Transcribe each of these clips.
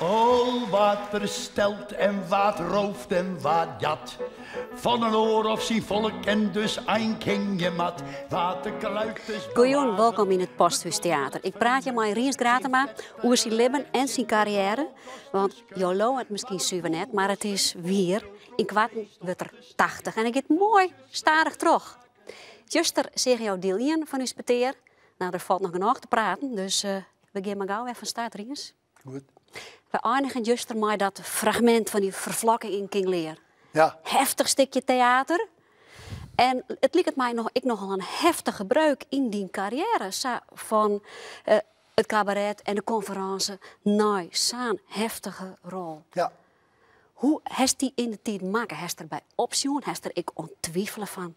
Al wa't der stelt en wa't rooft en wa't jat fan in oar of syn folk en dus ein hingje moat, wa't de kluiters Goejûn, wolkom yn it Posthûs Teater. Ik praat hjir mei Rients Gratema oer syn libben en syn karriêre. Want jo leauwe it miskien suver net, mar it is wier, ynkoarten wurdt er 80 en it giet moai stadich troch. Juster seagen jo diel ien fan ús petear. No, der falt noch genôch te praten, dus we gean mar gau wer fan start, Rients. Goed. We einigen juster mei dat fragmint fan dy ferflokking yn King Lear. Ja. Heftich stikje teater. En it liket my noch, ek nochal in heftige breuk yn dyn karriêre. Sa fan it kabaret en de konferânse nei sa'n heftige rol. Ja. Hoe hast dy yn de tiid makke? Hast derby opsjoen? Hast der ek oan twivele fan,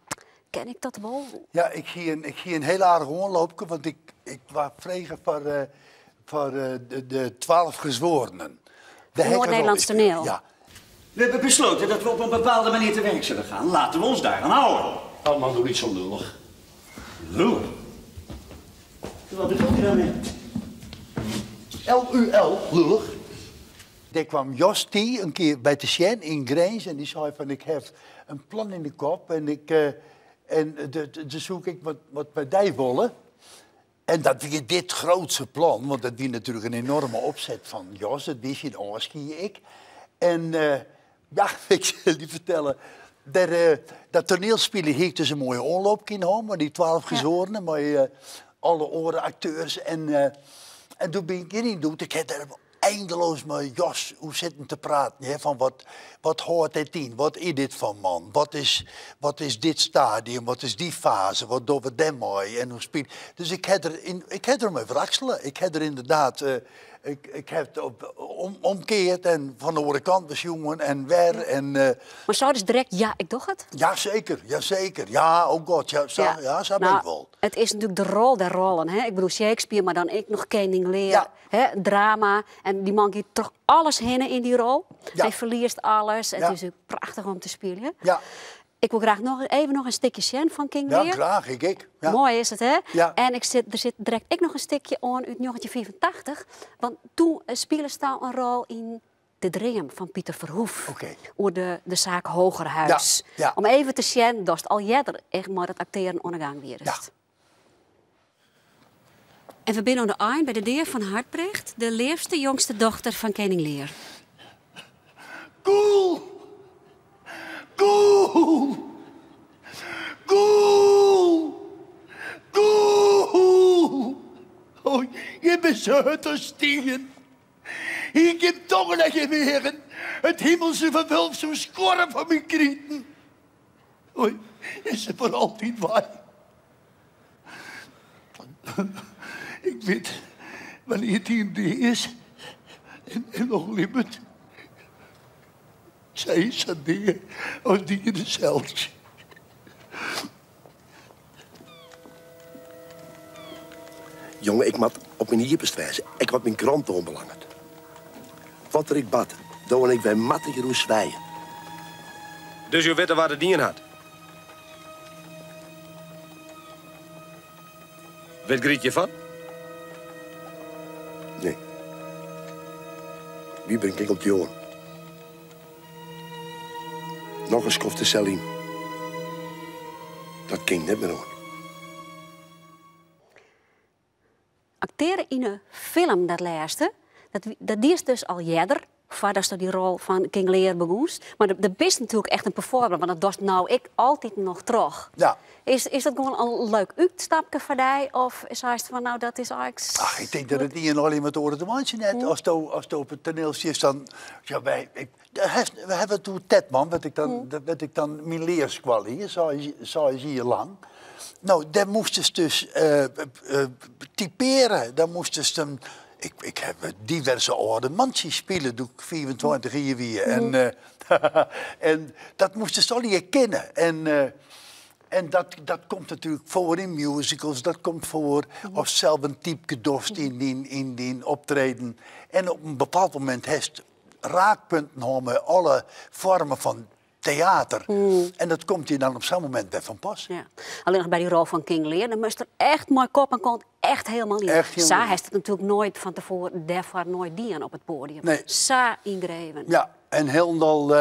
kin ik dat wol? Ja, ik hie in, ik hie in hiel aardich oanloopke, want ik, ik waard frege foar, eh, foar eh, de, de 12 Gezworenen. De Noord-Nederlands Toneel. Ja. We hebben besloten dat we op een bepaalde manier te werk zullen gaan. Laten we ons daaraan houden. Oh man, doe niet zo lullig. Lullig? Wat bedoelt u daarmee? L-U-L, lullig. Dêr kwam Jos Thie in kear by te sjen yn Grins en dy sei fan ik haw in plan yn de kop en ik en dêr soe ik wat wat by dy wolle. En dat wie dit grootse plan, want dat wie natuerlik in enorme opset fan Jos, dat wie syn ôfskie ek. En ja, ik sil dy fertelle, dêr, dat toanielspyljen hie ik dus in moaie oanloopke yn hân mei dy 12 Gezworenen, mei alle oare akteurs. En, en doe bin ik hjiryn dûkt. Ik ha dêr eindeloos mei Jos oer sitten te praten. Hè, fan wat, wat hâldt dit yn? Wat is dit foar man? Wat is, wat is dit stadium? Wat is dy faze? Wat dogge we dêrmei? En hoe spyl... Dus ik ha der, yn, ik ha der mei wraksele. Ik ha der ynderdaad, uh, ik, ik ha it op, om, omkeard en fan de oare kant besjoen en wer. En, uh, Mar seidest direkt, ja, ik doch it? Ja, seker. Ja, seker. Ja, oh god, ja, sa, ja. sa bin Nou, ik wol. It is natuerlik de rol der rollen. Hè? Ik bedoel, Shakespeare, mar dan ek noch Kening Lear. Ja. Hè? Drama. En dy man giet troch alles hinne yn dy rol. Ja. Hy ferliest alles. It Ja. is prachtich om te spyljen. Ja. Ik wol graach noch even noch in stikje sjen fan King Ja, Lear. graach. Ik ek. Ja. Moai is it, hè? Ja. En ik sit, der sit direkt ek noch in stikje oan út 1985. Want doe spilest al in rol yn De Dream fan Pieter Verhoeff. Oké. Oer de, de saak Hogerhuis. Ja, ja. Om even te sjen datst al earder echt mei dat aktearen oan 'e gang wiest. Ja. En we binne oan de ein by de dea fan Hartbrecht, de leafste jongste dochter fan kening Lear. Goel! Goel! Goel! Goel! Oh, je bent zo hurd as stien. Hie gjin tongen en gjin eagen. It himelse ferwulft soe skuorre fan myn kriten. Oei, is se foar altyd wei. Ik wit wannear't ien dea is en noch libbet. Sy is sa dea as diene sels. Jonge, ik moat op myn iepenst wêze, ek wat myn krante oanbelanget. Wat der ek bart, do en ik, wy moatte hjiroer swije. Dus jo witte wa't it dien hat? Wit Griet hjirfan? Nee. Wybren kin op Joan. Noch in skoft de sel yn. Dat kin ik net mear oan. Akteare yn in film, dat lêste, dat, dat diest dus al earder, foardatsto dy rol fan King Lear begûnst. Mar do bist natuerlik echt in performer, want dat dochst no ek altyd noch troch. Ja. Is, is dat gewoan in leuk útstapke foar dy? Of seist fan, no, dat is eigentlik... Ach, ik tink dat it ien allegear mei it oare te meitsjen hat. Asto, asto op it toaniel stiest, dan... Ja, wy, ik, we hawwe it oer Tetman, wat ik dan, wat ik dan myn learskoalle hie, seis jier lang. No, dêr moastest dus typeare. Dêr moastest in, ik, ik haw diverse âlde mantsjes spile doe't ik 25 jier wie. En, en dat moastest allegear kinne. En, en dat, dat komt natuerlik foar yn musicals, dat komt foar ast sels in typke dochst yn dyn, yn dyn optreden. En op in bepaald momint hast raakpunten hân mei alle foarmen fan. theater. En dat komt je dan op zo'n moment weer van pas. Ja. Alleen nog bij die rol van King Lear, dan moest er echt mooi kop en kont echt helemaal in. Echt helemaal Sa in. heeft het natuurlijk nooit van tevoren, daarvoor nooit dien op het podium. Nee. Sa ingreven. Ja, en helemaal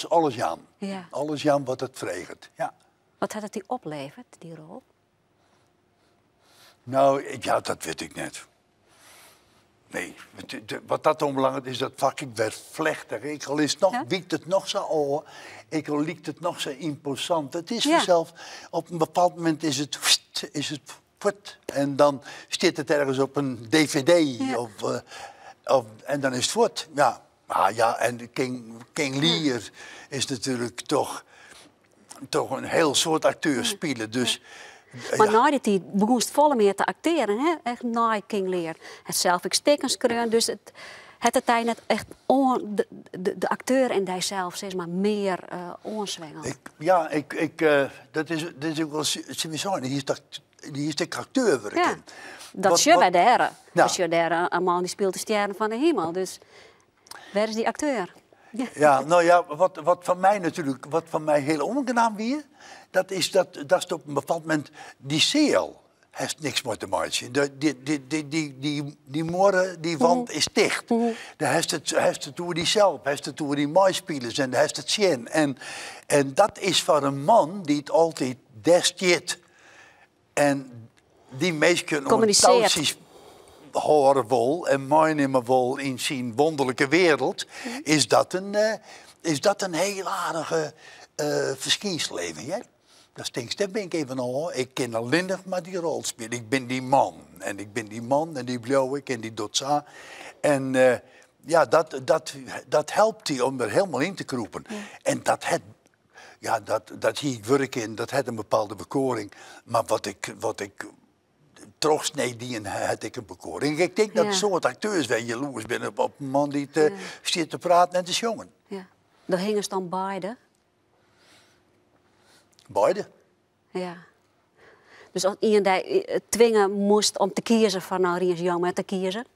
alles Jan. Ja. Alles Jan wat het vreegt. Ja. Wat had het die opleverd, die rol? Nou, ja, dat weet ik net. Nee, wat dat onbelangrijk is, dat vak ik werd vlechtig. Ik al is nog, Ja? wiekt het nog zo oor, ik al liekt het nog zo imposant. Het is Ja. vanzelf, op een bepaald moment is het, pst, is het put. En dan zit het ergens op een dvd. Ja. En dan is het voort. Ja. Maar ja, en King Lear is natuurlijk toch een heel soort acteur spelen. Dus, Maar ja. nadat hij begon volle meer te acteren, hè? Echt na King Lear. Het zelf ik stekens kreun, dus het het hij net echt on, de acteur en hij zelf zeg maar meer onzwengel. Ik, ja, ik, ik, dat is, dat is ook wel sowieso. Die is dat, die is de acteur Ja, in. dat Wat- is bij de heren. Ja. Dat is daar een man die speelt de sterren van de hemel. Dus waar is die acteur? Ja. Ja, nou ja, wat van mij natuurlijk, wat van mij heel onaangenaam weer, dat is dat is op een bepaald moment die cel heeft niks meer te maken. Die morren, die wand is dicht. Daar heeft het door die zelf, heeft het door die maaispielers en daar heeft het zin. En dat is voor een man die het altijd destiert. En die meest kunnen Communiceert. horen wol en meenemen wol in zijn wonderlijke wereld, is dat een heel aardige verschijnsleven, hè? Dat stinkt, daar ben ik even al. Ik ken alleen nog maar die rol spelen. Ik ben die man. En ik ben die man en die blauw ik en die dotsa. En ja, dat helpt hij om er helemaal in te kroepen. En dat het, ja, dat, dat hier ik werk in, dat het een bepaalde bekoring. Maar wat ik trogsnee die en had ik een bekoring. Ik denk dat soort acteurs wel jaloers zijn op een man die zit te praten en te jongen. Ja. Daar hingen ze dan beide? Beide. Ja. Dus als iemand die dwingen moest om te kiezen van nou Rients Jong te kiezen?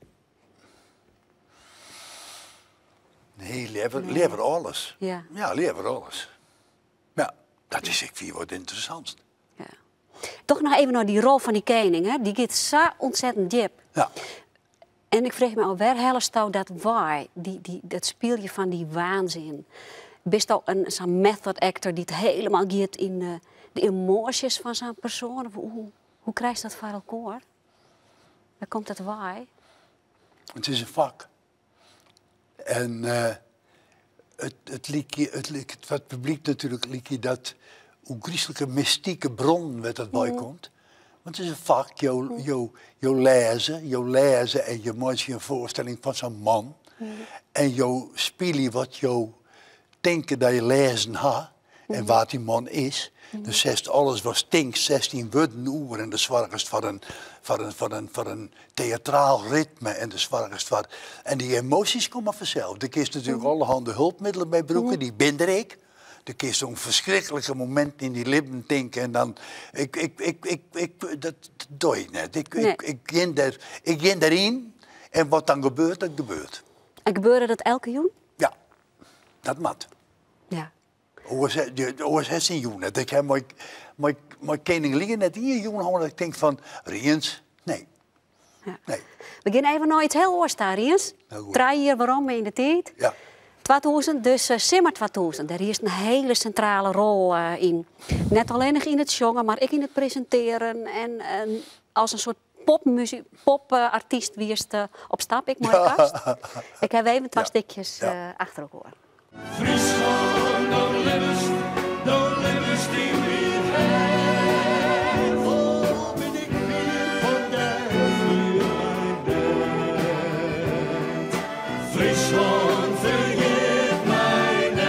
Nee, liever alles. Ja. Ja, liever alles. Ja, dat is ik vind wat interessantst. Ja. Toch nog even naar die rol van die koning, hè? Die gaat zo ontzettend diep. Ja. En ik vraag me al, waar helst nou dat waai, dat speelje van die waanzin? Bist al zo'n method actor die het helemaal gaat in de emoties van zo'n persoon? Of hoe krijg je dat voor elkaar? Waar komt dat waai? Het is een vak. En het liedje, het liedje, het, wat publiek natuurlijk liedje dat hoe griezelijke mystieke bron met dat bij komt. Want het is een vak, jou lezen en je maakt je een voorstelling van zo'n man. En jou speel wat jou denken dat je lezen ha en wat die man is. Dus zegt alles was stinkt, 16 woorden oer en de zwargest van een theatraal ritme en de zwargest van. En die emoties komen vanzelf. De kist natuurlijk allerhande hulpmiddelen bij broeken, die binder ik. De kist zo'n verschrikkelijke moment in die lippen denken en dan, dat doe ik net. Ik ging daarin en wat dan gebeurt, dat gebeurt. En gebeurde dat elke jong? Ja, dat mat. Ja. OSS in jong. Ik heb mijn koning liggen net hier jong houden dat ik denk van Rients, nee. Ja. Nee. We gaan even naar iets heel oors daar, Rients. Nou, goed. Draai hier waarom in de tijd. Ja. 2000, dus Simmer 2000. Daar is een hele centrale rol in. Net alleen nog in het zongen, maar ik in het presenteren. En als een soort popartiest wie is het op stap, ik mooie kast. Ik heb even twee stukjes, achter elkaar. Friesland, dan levest in mijn hart. Al ben ik weer van daar, vuur mijn bed. Friesland, vergeet mij niet.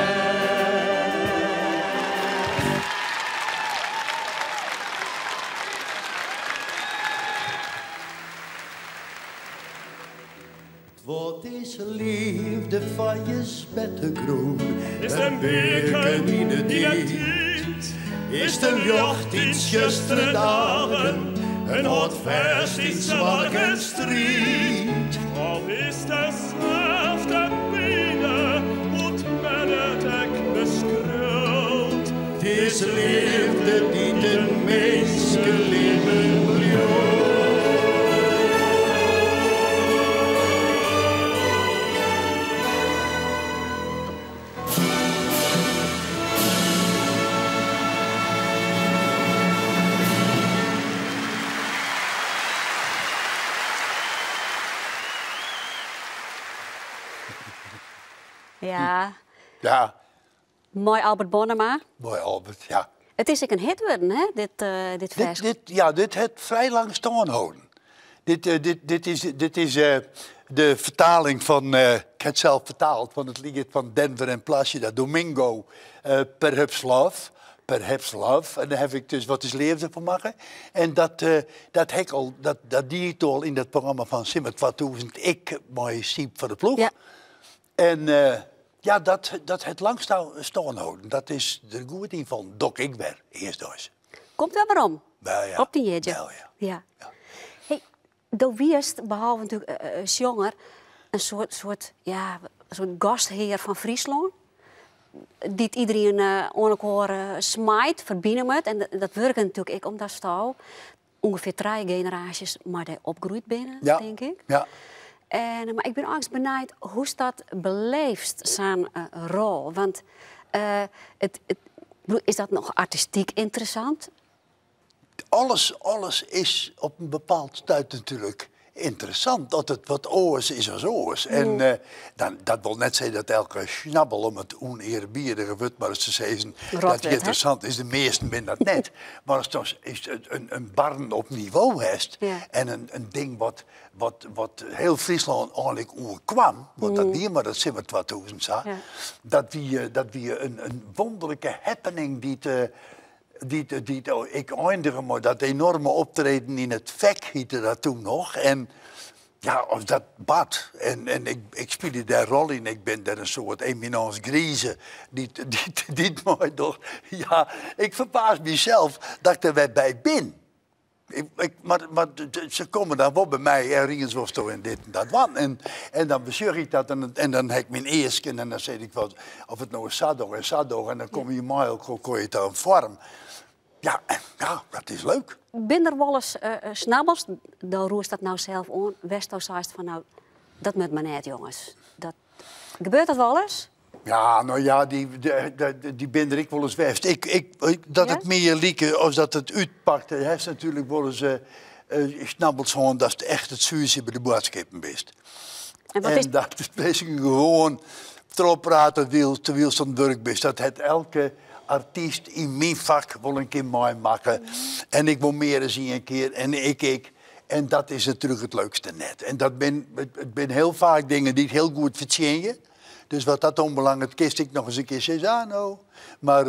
Wat is liefde van je spettenkroon? Is een beken in de in het tijd? tijd? Is de jocht in justere dagen? Een hot vest in zwarke strijd. Of is de zelfde pine, hoe men het ek beschreeuwt? is leafde dy't in minske libben bliuwt. Ja. Ja. Mei Albert Bonnema. Mei Albert, ja. It is ek in hit wurden, hè, dit, uh, dit ferske. Dit, dit, ja, dit hat frij lang stân holden. Dit, uh, dit, dit is, dit is uh, de fertaling fan, ik ha it sels fertaald, fan it liet fan Denver en Plácido Domingo, Perhaps Love. Perhaps Love. En dêr ha ik dus Wat is Leafde fan makke. En dat, dat ha ik al, dat, dat die ik al yn dat programma fan Simmer 2000, ek mei Syb van der Ploeg. Ja. En ja, dat, dat hat lang stân holden. Dat is der goed yn fallen. Doch ik wer, earst dus. Komt wer werom? Wel ja. Op dyn jierdei? Wel ja. Ja. Ja. Hey, do wiest, behalve natuerlik sjonger, in soart, soart, ja, soart gasthear fan Fryslân. Dy't iderien oan elkoar smeit, ferbine moat. En dat wurket natuerlik ek omdatsto ûngefear trije generaasjes mei dy opgroeid binne, Ja. tink ik. Ja. En, mar ik bin eins benijd hoe'tst dat beleefst, sa'n rol. Want it, it, is dat noch artistyk ynteressant? Alles, alles is op in bepaald stuit natuerlik ynteressant. Dat it wat oars is as oars. En eh, dan, dat wol net sizze dat elke snabbel, om it ûnearbiedige wurd mar ris te sizzen, Rot dat wurdt, hè? ynteressant is. De measten binne dat net. Mar ast dan is in barren op nivo hast Ja. en in ding wat, wat, wat hiel Fryslân eigenlik oerkwam, want dat wie mar dat Simmer 2000 sa, Ja. dat wie, eh, dat wie in wonderlike happening dy't, eh, dy't, dy't oh, ik eindige mei dat enorme optreden yn it Fek, hiette dat doe noch. En ja, as dat bart en, en ik, ik spylje dêr rol yn, ik bin dêr in soart éminence grise dy't, dy't, dy't meidocht. Ja, ik ferbaas mysels dat ik der wer by bin. Ik, ik, mar, mar se komme dan wol by my en Rients wolsto en dit en dat dwaan. En, en dan besjoch ik dat en, en dan ha ik myn easken en dan sis ik wat, of it no sa doch en sa doch en dan komme je mei elkoar, kom je ta in foarm. Ja, en, ja, dat is leuk. Binne der wolris snabbels, dan roerst dat no sels oan, wêr'tsto seist fan no, dat moat mar net jonges. Dat, gebeurt dat wolris? Ja, no ja, dy, dy, dy binne der ek wolris west. Ik, ik, ik, dat Ja? it mear like as dat it útpakt. Hast natuerlik wolris uh, snabbels hân datst echt it suertsje by de boadskippen bist. En wat En is, dat is minsken gewoan trochprate wil, terwylst oan it wurk bist. Dat hat elke artyst yn myn fak wol in kear meimakke. En ik wol mear as ien kear en ik ek. En dat is natuerlik it leukste net. En dat bin, it binne hiel faak dingen dy't hiel goed fertsjinje. Dus wat dat oanbelanget, kinst ek noch ris in kear sizze, ah no. Mar,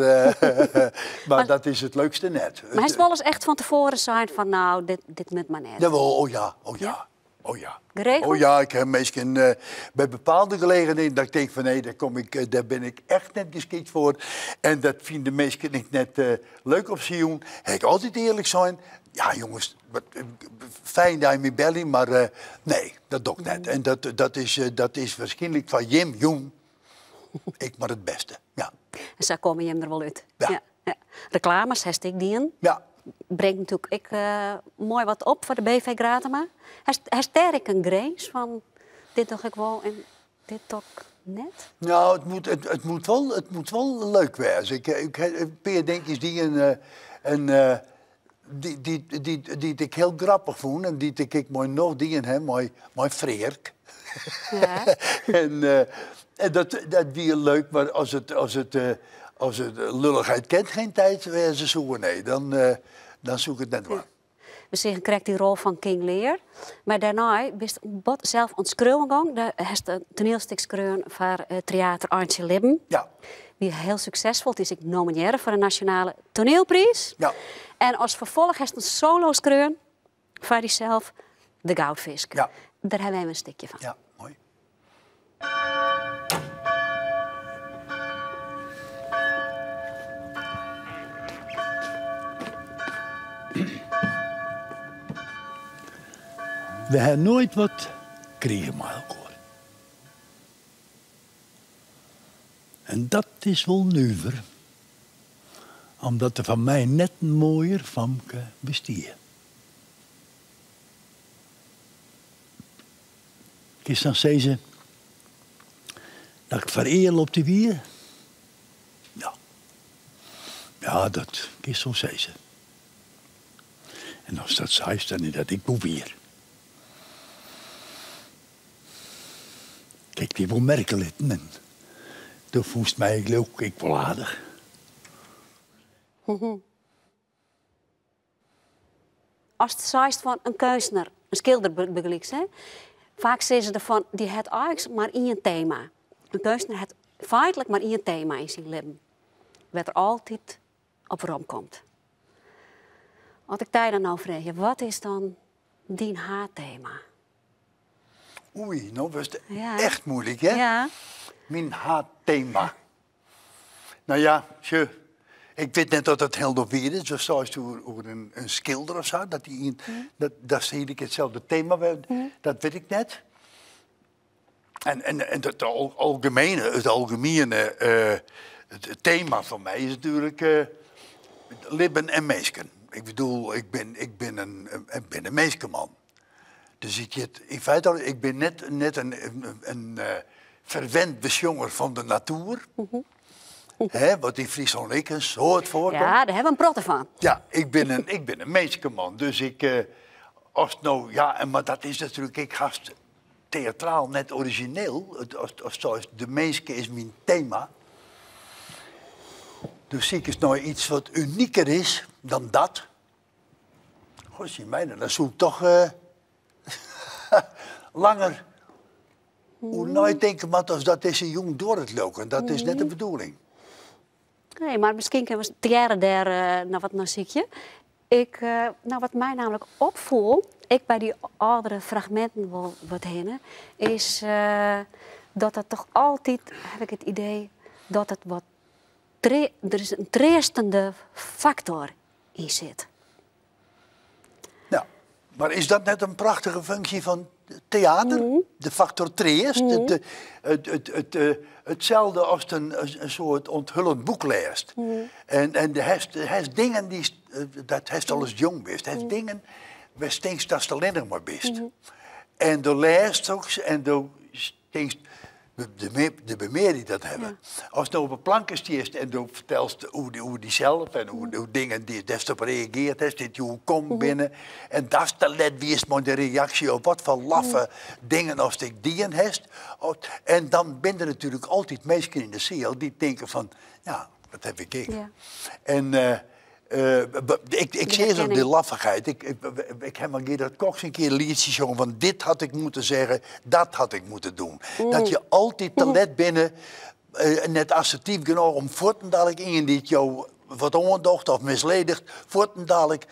mar dat is it leukste net. mar hast wolris echt fan tefoaren sein fan no, dit, dit moat mar net? Jawol, oh ja, oh ja. Ja? Oh ja. Geregeld? Oh ja, ik ha minsken eh, by bepaalde gelegenheden dat ik tink fan nee, dêr kom ik, eh, dêr bin ik echt net geskikt foar. En dat fine de minsken ek net eh, leuk op syn jûn. Ha ik altyd earlik sein. Ja jonges, wat, fijn dat je my belje, mar eh, nee, dat doch ik net. En dat, dat, is, dat is wierskynlik foar jim jûn ek mar it bêste. Ja. En sa komme jim der wol út. Ja. Ja. Reklames hast ek dien. Ja. Bringt natuerlik ek moai wat op foar de BV Gratema. Hast, hast dêr ek in grins fan dit doch ik wol en dit doch ik net? No, it moat, it, it moat, wol, it moat wol leuk wêze. Ik, ik ha in pear dinkjes dien en, dy, dy, dy, dy't ik hiel grappich fûn en dy't ik ek mei nocht dien ha, mei, mei Freark. Ja. en en dat, dat wie leuk, mar as it, as it, as it lullichheid kent geen tijd wêze soe, nee, dan, dan soe ik it net dwaan. We seagen krekt dy rol fan King Lear. Mar dêrnei bist bot sels oan it skriuwen gong. Dêr hast in toanielstik skreaun foar Tryater Eintsje Libben. Ja. Wie hiel suksesfol. It is ek nominearre foar de Nasjonale Toanielpriis. Ja. En as ferfolch hast in solo skreaun foar dysels, De Goudfisk. Ja. Dêr hawwe wy in stikje fan. Ja, moai. We ha noait wat krigen mei elkoar. En dat is wol nuver. Omdat der foar my net in moaier famke bestie. Kinst dan sizze dat ik fereale op dy wie? Ja. Ja, dat kinst wol sizze. En ast dat seist, dan is dat ek wol wier. Ik ha dy wol merke litten en do fûnst my leau ik ek wol aardich. Ast seist fan in keunstner, in skilder bygelyks, hè, faak sizze se derfan dy hat eins mar ien tema. In keunstner hat feitlik mar ien tema yn syn libben, wêr't er altyd op werom komt. As ik dy dan no freegje, wat is dan dyn haadtema? Oei, no wurdst echt muoilik, hè? Ja. Myn haadtema. No ja, sjoch, ik wit net oft dat hielendal wier is. Do seist oer in skilder of sa, dat dy ien, dat, dat is iedere kear itselde tema, dat wit ik net. En it algemene, it algemiene tema foar my is natuerlik libben en minsken. Ik bedoel, ik bin, ik bin in, ik bin in minskeman. Dus ik hjit yn feite, ik bin net, net in ferwend besjonger fan de natoer. Hè, wat yn Fryslân ek in soad foarkomt. Ja, dêr hawwe we in protte fan. Ja, ik bin in, ik bin in minskeman. Dus ik, as no, ja, mar dat is natuerlik ek hast teatraal net orizjineel. Ast seist, de minske is myn tema. Dus sikest nei iets wat uniker is dan dat. Godsjemijne, dan soe ik toch langer oer neitinke moatte as dat dizze jûn duorret, leau ik. En dat is net de bedoeling. Nee, mar miskien kinne we tegearre dêr noch wat nei sykje. Ik, no, wat my namelijk opfoel, ek by dy âldere fragminten wol wat hinne, is dat dat toch altyd, haw ik it idee, dat it wat der is in treastende faktor yn sit. Ja, mar is dat net in prachtige funksje fan teater? De faktor treast? Itselde as in soart onthullend boek lêst. En do hast dingen dy't, dat hast al ast jong bist, hast dingen wêr'tst tinkst datst allinnich mar bist. En do lêst soks en do tinkst, der binne mear dy't dat hawwe. Ast no op 'e planke stiest en do fertelst oer dysels en oer dingen dêr'tst op reagearre hast, dy't dy oerkommen binne, en datst te let wiest mei de reaksje op wat foar laffe dingen ast ek dien hast. En dan binne der natuerlik altyd minsken yn de seal dy't tinke fan, ja, dat haw ik ek. En ik sis op dy laffichheid. Ik ha mei Gerard Cox in kear in lietsje sjongen fan dit had ik moeten zeggen, dat had ik moeten doen. Dat je altyd te let binne, net assertyf genôch om fuortendalik ien dy't jo wat oandocht of mislediget, fuortendalik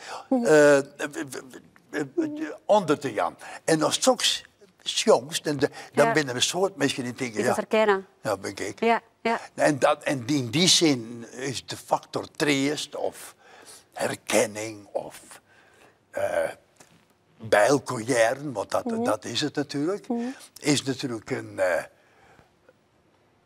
ûnder te jaan. En ast soks sjongst, dan binne der in soad minsken dy't tinke, ja, dat bin ik. Ja. Ja. En, dat, en yn dy sin is de faktor treast of herkenning of by elkoar hearren, want dat, dat is it natuerlik, is natuerlik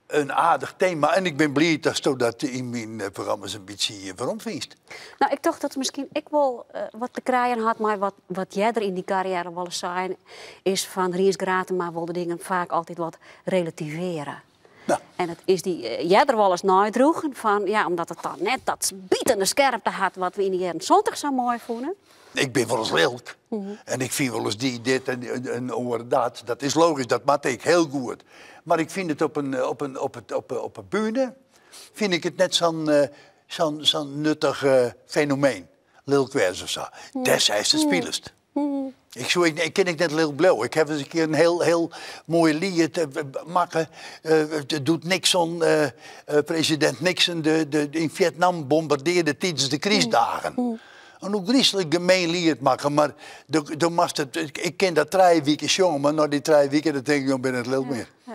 in aardich tema. En ik bin bliid datsto dat yn myn programma's in bytsje weromfynst. No, ik tocht dat it miskien ek wol wat te krijen hat mei wat, wat earder yn dy karriêre wolris sein is fan Rients Gratema wol de dingen faak altyd wat relativearje. En it is dy earder wolris neidroegen fan, ja, omdat it dan net dat bitende skerpte hat wat we yn de jierren 70 sa moai fûnen. Ik bin wolris lilk en ik fyn wolris dy dit en oar dat. Dat is logysk, dat moat ek hiel goed. Mar ik fyn it op in, op in, op it, op, op 'e bühne fyn ik it net sa'n sa'n sa'n nuttich fenomeen. Lilk wêze of sa. Dêr ast it spilest. Ik, soe, ik, ik kin ek net lilk bliuwe. Ik ha ris in kear in hiel, hiel moai liet makke. Doe't Nixon, presidint Nixon, de, yn Vietnam bombardearde tidens de krystdagen. In ôfgryslik gemeen liet makke, mar do, do moatst it, ik kin dat trije wiken sjonge, mar nei dy trije wiken dan tink ik, no bin ik net lilk mear. Ja.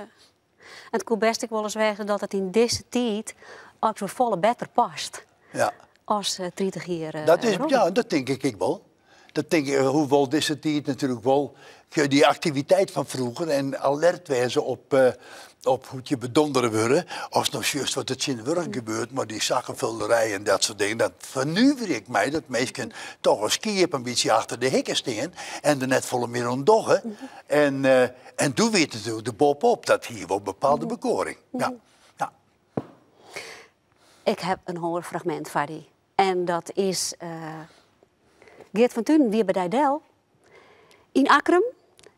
En it koe bêst ek wolris wêze dat it yn dizze tiid ek wer folle better past Ja. as 30 jier Dat is, werom. ja, dat tink ik ek wol. Dat tink ik, hoewol dizze tiid natuerlik wol dy aktiviteit fan froeger en alert wêze op, eh, op hoe't je bedondere wurde. Ast no sjochst wat der tsjintwurdich gebeurt mei dy zakkenvulderij en dat soart dingen, dat fernuver ik my dat minsken toch as skiep in bytsje achter de hikken stean en der net folle mear oan dogge. En, eh, en doe wie it natuerlik de boppe op, dat hie wol bepaalde bekoaring. Ja. Ja. Ik ha in oar fragmint foar dy. En dat is uh, Geert van Tunen wie by dy del yn Akkrum.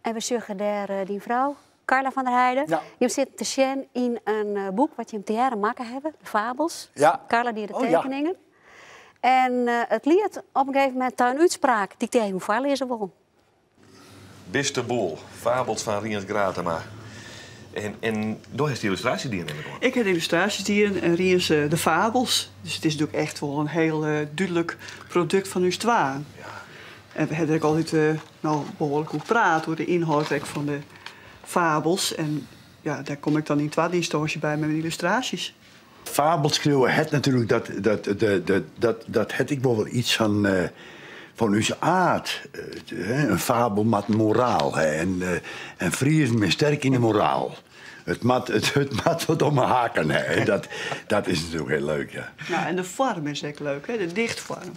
En we sjogge dêr uh, dyn frou, Carla van der Heijden. Ja. Jim sitte te sjen yn in uh, boek wat jim tegearre makke hawwe, de Fabels. Ja. Carla die de Oh, ja. tekeningen. En uh, it liedt op in gegeven momint ta in útspraak dy't ik dy even foarlêze wol. Bisteboel, Fabels fan Rients Gratama. En, en do hast de yllustraasje dien, nim ik oan. Ik ha de yllustraasjes dien en Rients eh, de fabels. Dus it is natuerlik echt wol in hiel eh, dúdlik produkt fan ús twaen. En we hawwe der ek altyd eh, no, behoarlik oer praat, oer de ynhâld ek fan de fabels. En ja, dêr kom ik dan yn twadde ynstânsje by mei myn yllustraasjes. Fabels skriuwe hat natuerlik dat, dat, de, de, dat, dat hat ek wol wer iets fan, eh, fan ús aard. Eh, in fabel moat moraal ha en, eh, en Friezen binne sterk yn de moraal. It moat, it, it moat wat om 'e hakken ha. En dat, dat is natuerlik hiel leuk, ja. Ja, en de foarm is ek leuk, hè? De dichtfoarm.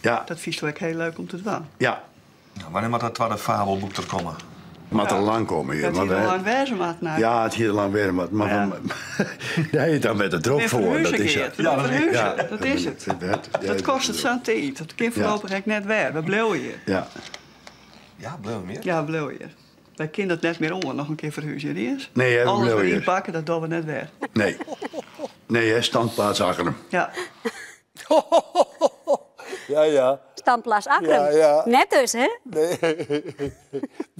Ja, Dat fynsto ek hiel leuk om te dwaan. ja. Nou, wannear moat dat twadde fabelboek der komme? Moat al lang komme, ja. Dat hie Maar al we- lang wêze moatten. Ja, it hie al lang wêze moatten, mar Ja. dêr is dan wer te drok Wer foar. ferhuze, Dat is Geert. ja. We ferhuze, Ja. dat is it. Dat, Dat kostet sa'n tiid. Dat kin foarlopich ek net wer. We bliuwe hjir. Ja. Ja, bliuwe mear. Ja, we bliuwe hjir. Wy kinne dat net mear oan, noch in kear ferhúzje, Rients. Nee, hè, we Alles bliuwe wer hjir. ynpakke, dat dogge we net wer. Nee. Nee, hè, standplaats Akkrum. Ja. Ja, ja. Standplaats Akkrum. Ja, ja. Net dus, hè? Nee.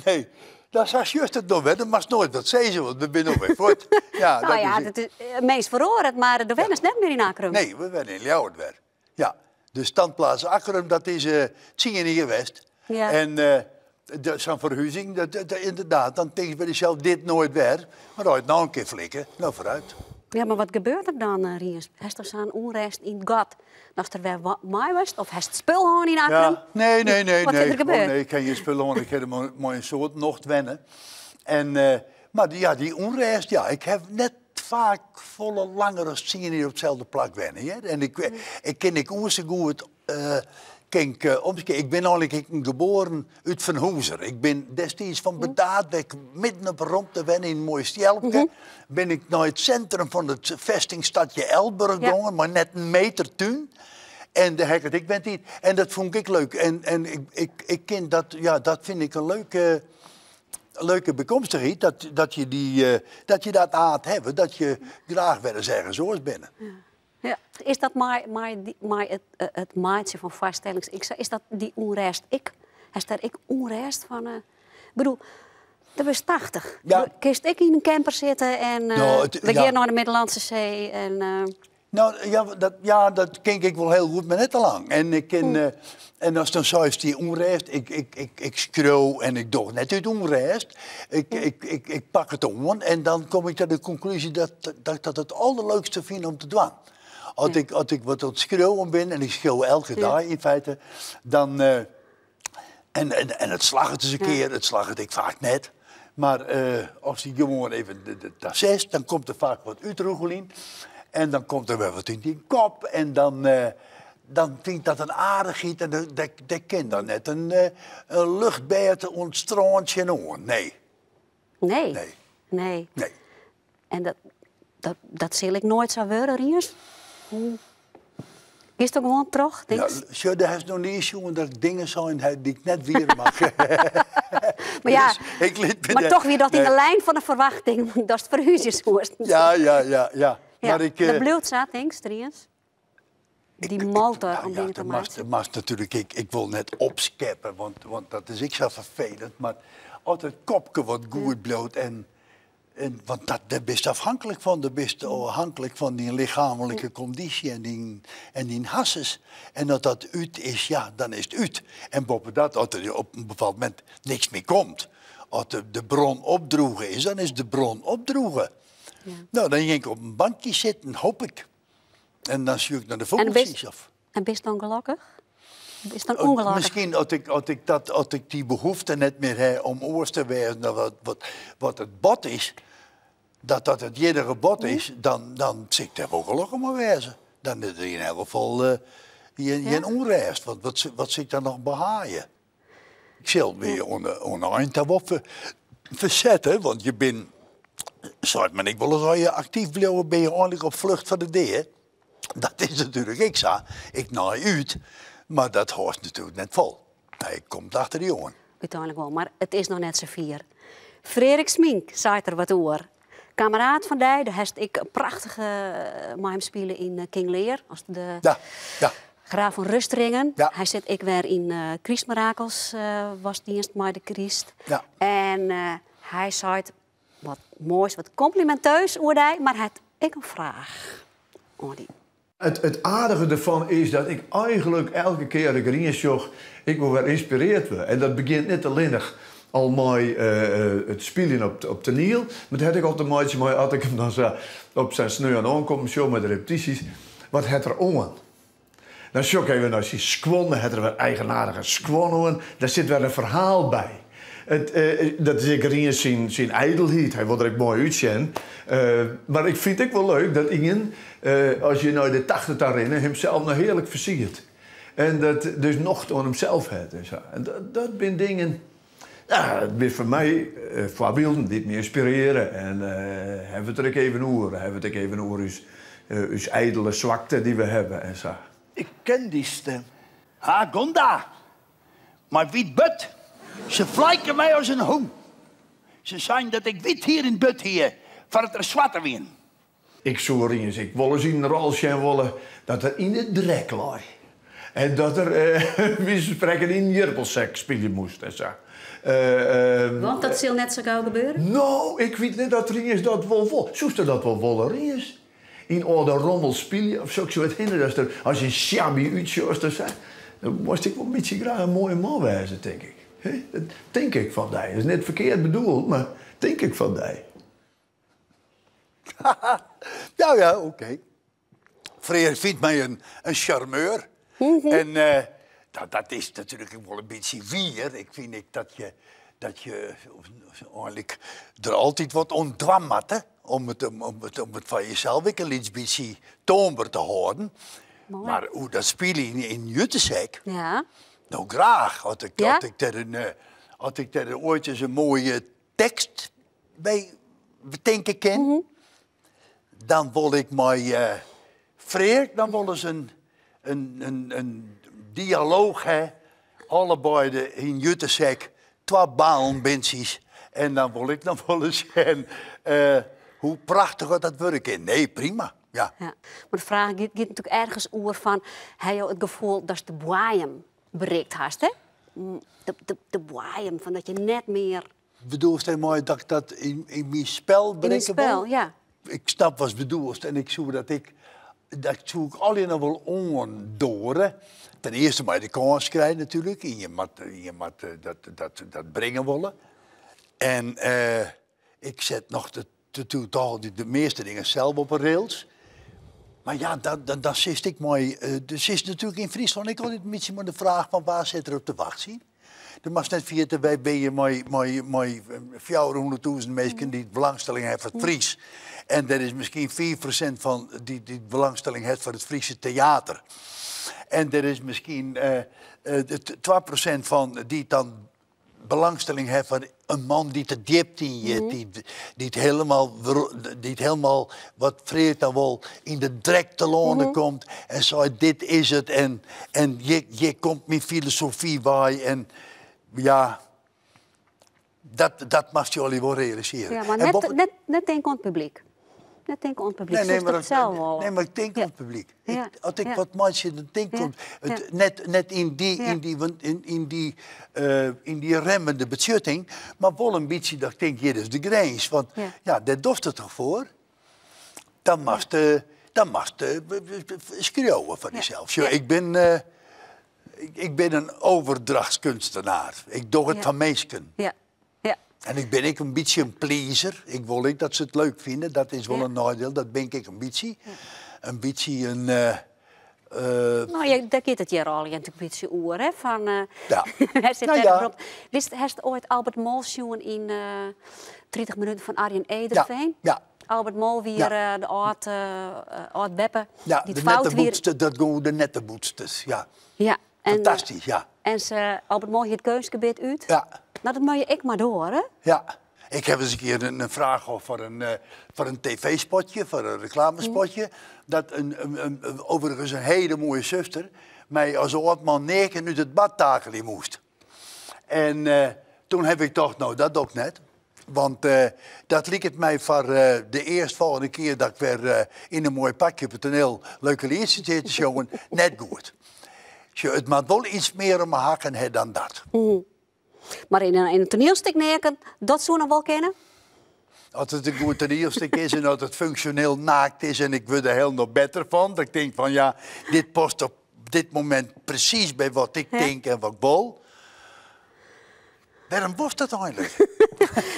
Nee. Dat sa sjochst it no wer. Dat moatst noait wat sizze, want we binne no wer fuort. Ja, Nou ja, is- dat is, eh, meest feroaret, mar do wennest net mear yn Akkrum. Nee, we wennen yn Ljouwert wer. Ja, de standplaats Akkrum, dat is eh tsien jier west. Ja. En eh, sa'n ferhuzing, dat, dat, ynderdaad, dan tinkst by dysels dit noait wer. Mar as it no in kear flikke, no foarút. Ja, mar wat gebeurt der dan, eh, Rients? Hast der sa'n ûnrêst yn it gat datst der wer mei wurdst? Of hast it spul hân yn Akkrum? Ja. Nee, nee, nee. Wat nee. is der gebeurd? Oh, nee, ik ha gjin spul hân. Ik ha der mei in soad nocht wenne. En, eh, mar dy, ja, dy ûnrêst, ja, ik ha net faak folle langer as 10 jier op itselde plak wenne. Hear. En ik, ik kin ik oer sa goed, eh, kin ik, eh, omskear. Ik bin eigenlik ek in geboaren útfanhûzer. Ik bin destiids fan Burdaard, wêr't ik midden op 'e romte wenne yn in moai stjelpke, bin ik nei it sintrum fan it festingstadje Elburg gongen, mei net in meter tún. En dêr ha ik it ek wend. En dat fûn ik ek leuk. En, en ik, ik, ik kin dat, ja, dat fyn ik in leuke, leuke bykomstichheid, dat, dat, je die, eh, dat je dat aard hawwe, dat je graach wer ris ergens oars binne. Ja. Is dat mei, mei, dy- mei it, eh, it meitsjen fan foarstellings, ik, is dat dy ûnrêst ek? Hast dêr ek ûnrêst fan? Eh? Ik bedoel, do bist 80. Ja. Kinst ek yn in camper sitte en eh, Nou, it- we ja. gean nei de Middellânske See en... eh, Nou, ja, dat, ja, dat kin ik wol hiel goed, mar net te lang. En, ik kin, eh, en ast dan seist dy ûnrêst, ik, ik, ik, ik skriuw en ik doch net út ûnrêst. Ik, ik, ik, ik pak it oan en dan kom ik ta de konklúzje dat, dat ik dat it alderleukste fyn om te dwaan. As ik, as ik wat oan it skriuwen bin, en ik skriuw elke dei yn feite, dan... eh, en, en, en it slagget ris in kear, it slagget ek faak net. Mar eh, as dy gewoan even de, de, de zes, dan komt der faak wat útrûgeljen. En dan komt der wer wat yn dyn kop. En dan, eh, dan fyn ik dat in aardichheid. En dêr dêr kin dan net in, eh, in luchtbêd oan it strân tsjinoan. Nee, nee. Nee. Nee. nee. En dat, dat, dat sil ek noait sa wurde, Rients? Hoe? Giest gewoan troch, Ja, tinkst? sjoch, dêr hast noch nea sjoen dat ik dingen sein ha dy't ik net wier makke. Maar ja, Dus ik lit my mar dêr- toch wie dat yn Nee. de lijn fan de ferwachting datst ferhúzje soest. Ja, ja, ja, ja. Ja, Mar ik, eh, dat bliuwt sa, tinkst, Rients? Dy motor Nou om ja, dingen te dat moatst, meitsjen. dat moatst natuerlik, ik, ik wol net opskeppe, want, want dat is ek sa ferfelend. Mar as it kopke wat goed bliuwt en, en want dat, dêr bist afhanklik fan, dêr bist afhanklik fan dyn lichaamlike kondysje en dyn, en dyn harsens. En as dat út is, ja, dan is it út. En boppedat, as der op in bepaald momint niks mear komt, as de, de bron opdroege is, dan is de bron opdroege. Nou, dan gean ik op in bankje sitten, hoopje ik. En dan sjoch ik nei de En bist, fûgeltsjes. Of... en bist dan gelokkich? Is dan ûngelokkich? Miskien as ik, as ik, dat, as ik dy behoefte net mear ha om oars te wêzen dan wat, wat, wat it bot is, dat dat it iennige bot is, dan, dan sil ik dêr wol gelokkich mei wêze. Dan is der yn elk gefal uh, gjin, ja. gjin ûnrêst. Want wat, wat sil ik dan noch behaaie? Ik sil my oan de ein ta wol fersette, want je bin, seit men ek wolris, as je aktyf bliuwe, bin je einlik op flucht foar de dea. Dat is natuerlik ek sa. Ik naai út, mar dat hâldst natuerlik net fol. Hy komt achter dy oan. Uteinlik wol, mar it is noch net safier. Freark Smink seit der wat oer. Kameraad fan dy, dêr hast ek in prachtige eh, mei him spile yn eh, King Lear. As de ja, ja. Graaf van Rustringen. Ja. Hy sit ek wer yn uh, Krystmirakels, uh, was dienst mei de Kryst. Ja. En uh, hy seit wat moais, wat kompliminteus oer dy, mar hy hat ek in fraach oan dy. It, it aardige derfan is dat ik eigenlik elke kear as ik Rients sjoch, ik wol wer ynspirearre wurd. En dat begjint net allinnich al mei uh, it spyljen op, op toaniel, mar it hat ek al te meitsjen mei as ik him dan sa op sa'n sneon oankommen sjoch mei de repetysjes, wat hat er oan? Dan sjoch ik even nei syn skuon, dan hat er wer eigenaardige skuon oan. Dêr sit wer in ferhaal by. It, uh, dat is ek Rients syn, syn ijdelheid. Hy wol der ek moai útsjen. Uh, mar ik fyn it ek wol leuk dat ien, uh, as je nei de 80 ta rinne, himsels noch hearlik fersiert. En dat dus nocht oan himsels hat en sa. En dat, dat binne dingen. Ja, it binne foar my uh, foarbylden dy't my ynspirearje. En uh, hawwe we it der ek even oer. Hawwe we it ek even oer ús, uh, ús ijdele swakte dy't we hawwe en sa. Ik ken dy stim. Ha, Gonda. Mei wyt burd. Se fliken my as in hûn. Se seinen dat ik wyt hier yn 't burd hie, foar it der swarte wienen. Ik soe Rients ek wolris yn in rol sjen wolle dat er yn de drek lei. En dat er, eh, by wize fan sprekken, yn in jirpelsek spylje moast en sa. Uh, Want dat sil net sa gau gebeure? No, ik wit net dat Rients dat wol wol. Soest dat wol wolle, Rients? Yn âlde rommel spylje of sok soart hinne, dat der as in shabby útsjochst of sa. Dan moast ik wol in bytsje graach in moaie man wêze, tink ik. Dat tink ik fan dy. Dat is net ferkeard bedoeld, mar tink ik fan dy. Ja, ja, oké. Okay. Freark fynt my in, in charmeur. Mm -hmm. En uh, dat, dat is natuerlik wol in bytsje wier. Ik fyn ek dat je, dat je eigenlik der altyd wat oan dwaan moatte om it, om it, om it foar jesels ek in lyts bytsje toanber te hâlden. Moai. Mar oer dat spyljen yn, yn Juttesek, ja. no graach. As ik, ja? as ik der in, eh, as ik der oait ris in moaie tekst by betinke kin, mm -hmm. dan wol ik mei uh, Freark dan wolris in, in, in, in dialooch ha. Allebeide yn juttesek, twa balen bintsjes. En dan wol ik noch wolris sjen uh, hoe prachtich dat wurde kin. Nee, prima. Ja. Ja. Mar de fraach giet, giet natuerlik ergens oer fan, ha jo it gefoel datst de boaiem berikt hast, hè? De, de, de boaiem, fan dat je net mear Bedoelst dêrmei dat ik dat yn, yn myn spel In berikke spel, wol? ja. Ik snap watst bedoelst en ik soe dat ek, dat soe ik allegear noch wol oandoare. Ten earste mei de kâns krije natuerlik. En je moat, je moat eh, dat, dat, dat bringe wolle. En uh, ik set noch de, de, de, de, de measte dingen sels op 'e rails. Mar ja, dan, dan, dan sitst ik mei. Uh, der sit natuerlik yn Fryslân ek altyd in bytsje mei de fraach fan wa sit der op te wachtsjen. Do moatst net ferjitte, wy binne mei, mei, mei 400.000 minsken dy't belangstelling hawwe foar it Frysk. En der is miskien 5% fan dy't, dy't belangstelling hat foar it Fryske teäter. En der is miskien uh, uh, 2% fan dy't dan belangstelling hat foar in man dy't de djipte yn giet, mm -hmm. dy't, dy't helemaal, dy't helemaal wat Freark dan wol yn de drek telâne mm -hmm. komt en seit dit is it en, en hjir, hjir komt myn filosofy wei en ja, dat, dat moatst je allegear wol realisearje. Ja, mar net, net, net tinke oan it publyk. Net tinke oan it publyk. Nee, nee, mar, dat sels wol. Nee, mar ik tink oan it publyk. Ja. Ik, as ik ja. wat meitsje, dan tink ik ja. oan it, net, net yn dy, yn dy, yn, yn dy, uh, yn dy remmende betsjutting, mar wol in bytsje dat ik tink, hjir is de grins. Want ja, dêr dochst it toch foar? Dan moatst, uh, dan moatst uh, skriuwe foar dysels. Sjoch, ik bin, uh, ik, ik bin in overdrachtskunstenaar. Ik doch it foar minsken. Ja. Ja. En ik bin ek in bytsje in pleaser. Ik wol ek dat se it leuk fine. Dat is wol Ja. in neidiel. Dat bin ik ek in bytsje. In bytsje in... Uh, No ja, dêr giet it hjir al in bytsje oer, hè? Fan, Ja. Hy sit Nou dêr ja. op. Wist, hast oait Albert Mol sjoen yn 30 minuten fan Arjen Ederveen? Ja. Albert Mol wie Ja. de âld, âld beppe. Ja, dy't de fout wie. netteboetste, dat gong de netteboetsters, ja. Ja, en, Fantastysk, ja. En se, Albert Mol hie it keunstgebit út. Ja. No, dat moat je ek mar door, hè? Ja. Ik heb eens een keer een vraag gehad voor een tv-spotje, voor een reclamespotje. Dat een, overigens een hele mooie zuster mij als oudman neken uit het bad takelen moest. En toen heb ik toch, nou dat doe ik net. Want dat liep het mij voor de eerstvolgende keer dat ik weer in een mooi pakje op het toneel leuke liedjes zit te jongen, net goed. Sjoch, it moat wol iets mear om 'e hakken ha dan dat. Mar yn in toanielstik neaken, dat soe noch wol kinne? As it in goed toanielstik is en as it funksjoneel naakt is en ik wurd der hielendal better fan, dat ik tink fan ja, dit past op dit momint presys by wat ik tink en wat ik wol. Wêrom wolst dat eigenlik?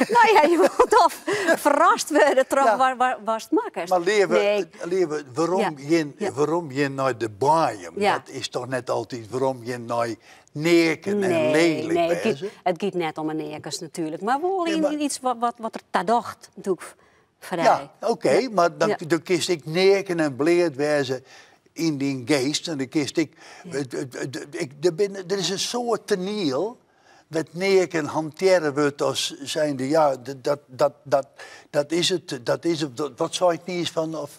No ja, je wolst dochs ferrast wurde troch watst makkest. Mar leave, Nee. leave, werom, gean, werom gean nei de boaiem. Dat is toch net altyd werom gean nei neaken en Nee, lelijk nee, it giet, wêze? it giet net om in neakens natuerlik, mar wol Nee, yn mar iets wat der ta docht, natuerlik foar dy. Ja, oké, mar dan, dan kinst ek neaken en bleat wêze yn dyn geast. En dan kinst ek, ik, der is in soad toaniel wêr't neaken hantearre wurdt as zijnde, ja, dat is it, dat is it. Wat sei ik niis fan, of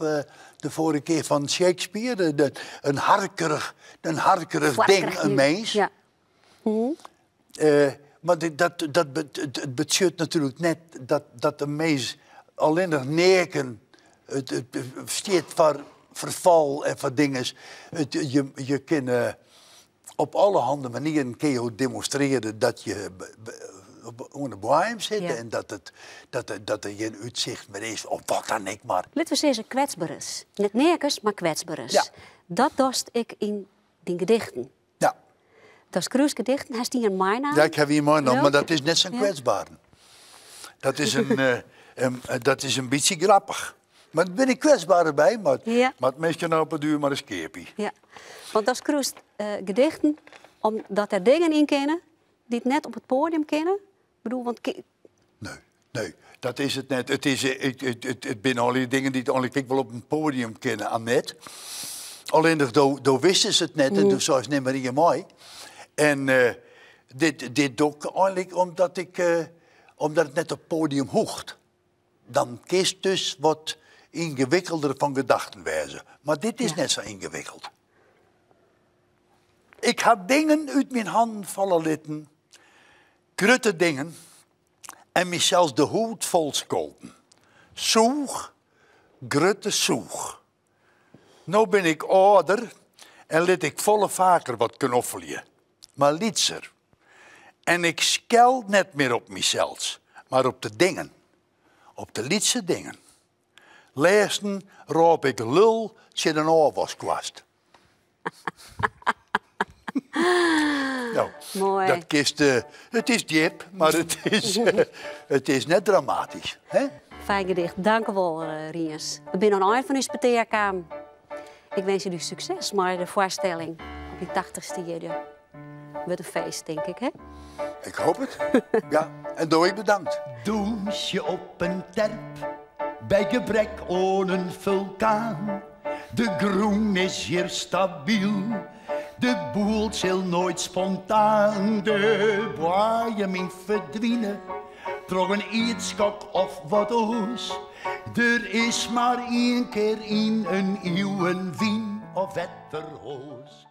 de foarrige kear fan Shakespeare? In harkerich ding, Foarkerich in mins. Mar dat betsjut natuerlik net dat de mins allinnich neaken it stiet foar ferfal en foar dingen. Je kinne op allerhande manieren kun je demonstrearje dat je oan de boaiem sit en dat der gjin útsicht mear is of wat dan ek mar. Litte we sizze kwetsberens. Net neakens, mar kwetsberens. Dat dochst ek yn dyn gedichten. Ja. Do skriuwst gedichten, hast dy in meinaam? Ja, ik ha ien meinaam, Ja? mar dat is net sa'n kwetsber. Dat is in bytsje grappich. Mar dêr bin ik kwetsber by, mar it minsken no op 'e duer mar ris keapje. Ja, want do skriuwst gedichten omdat der dingen yn kinne dy't net op it poadium kinne. Ik bedoel, want Nee, nee, dat is it net. It binne allegear dingen dy't eigenlik ek wol op in poadium kinne, Annette. Allinnich do wistest it net en do seist nim mar ien mei. En dit doch ik eigenlik omdat it net op it poadium hoecht. Dan kinst dus wat yngewikkelder fan gedachten wêze. Mar dit is net sa yngewikkeld. Ik ha dingen út myn hannen falle litten, grutte dingen, en mysels de hûd fol skolden. Sûch, grutte sûch. No bin ik âlder en lit ik folle faker wat knoffelje, mar lytser. En ik skel net mear op mysels, mar op de dingen, op de lytse dingen. Lêsten rôp ik lul tsjin in ôfwaskkwast. No, Moai. dat kinst, it is djip, mar it is net dramatysk. Hè? Fijn gedicht, dankewol Rients. We binne oan it ein fan ús petear kaam. Ik winskje dy sukses mei de foarstelling op dyn 80ste jier. Wurdt in feest, tink ik, hè? Ik hoopje it. Ja, en do ek bedankt. Dûnsje op in terp, by gebrek oan in fulkaan. De grûn is hjir stabyl, de boel sil noait spontaan de boaiem yn ferdwine troch in ierdskok of wat oars. Der is mar ien kear yn in iuw in wyn of wetterhoas.